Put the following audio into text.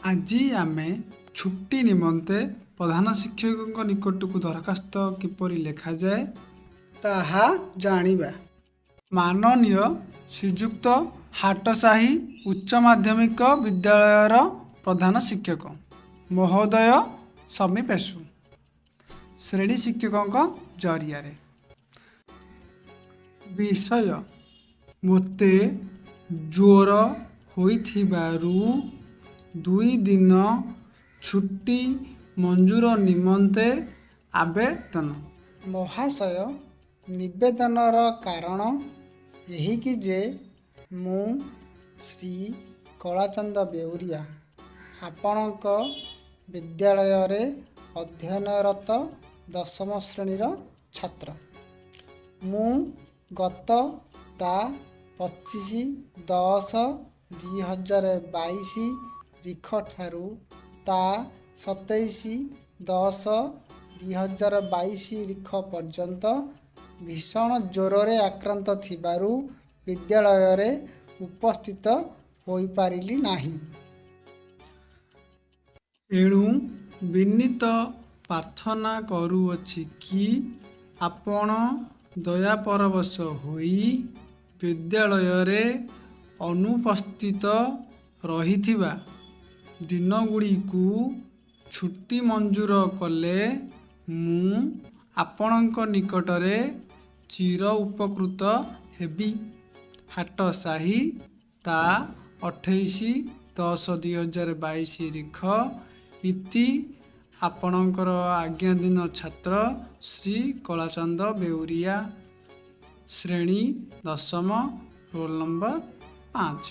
ଆଜି ଆମେ ଛୁଟି ନିମନ୍ତେ ପ୍ରଧାନ ଶିକ୍ଷକଙ୍କ ନିକଟକୁ ଦରଖାସ୍ତ କିପରି ଲେଖାଯାଏ, ତାହା ଜାଣିବା। ମାନନୀୟ ଶ୍ରୀଯୁକ୍ତ ହାଟସାହି ଉଚ୍ଚ ମାଧ୍ୟମିକ ବିଦ୍ୟାଳୟର ପ୍ରଧାନ ଶିକ୍ଷକ ମହୋଦୟ ସମୀପେଷୁ, ଶ୍ରେଣୀ ଶିକ୍ଷକଙ୍କ ଜରିଆରେ। ବିଷୟ: ମୋତେ ଜ୍ୱର ହୋଇଥିବାରୁ 2 ଦିନ ଛୁଟି ମଞ୍ଜୁର ନିମନ୍ତେ ଆବେଦନ। ମହାଶୟ, ନିବେଦନର କାରଣ ଏହିକି ଯେ ମୁଁ ଶ୍ରୀ କଳାଚାନ୍ଦ ବେଉରିଆ, ଆପଣଙ୍କ ବିଦ୍ୟାଳୟରେ ଅଧ୍ୟୟନରତ ଦଶମ ଶ୍ରେଣୀର ଛାତ୍ର। ମୁଁ ଗତ ତା 25/10/2022 ରିଖଠାରୁ ତା 27/10/2022 ରିଖ ପର୍ଯ୍ୟନ୍ତ ଭୀଷଣ ଜ୍ୱରରେ ଆକ୍ରାନ୍ତ ଥିବାରୁ ବିଦ୍ୟାଳୟରେ ଉପସ୍ଥିତ ହୋଇପାରିଲି ନାହିଁ। ଏଣୁ ବିନୀତ ପ୍ରାର୍ଥନା କରୁଅଛି କି ଆପଣ ଦୟାପରବଶ ହୋଇ ବିଦ୍ୟାଳୟରେ ଅନୁପସ୍ଥିତ ରହିଥିବା ଦିନଗୁଡ଼ିକୁ ଛୁଟି ମଞ୍ଜୁର କଲେ ମୁଁ ଆପଣଙ୍କ ନିକଟରେ ଚିର ଉପକୃତ ହେବି। ହାଟସାହି, ତା 28/10/2022 ରିଖ। ଇତି, ଆପଣଙ୍କର ଆଜ୍ଞାଧୀନ ଛାତ୍ର ଶ୍ରୀ କଳାଚାନ୍ଦ ବେଉରିଆ, ଶ୍ରେଣୀ ଦଶମ, ରୋଲ୍ ନମ୍ବର 5।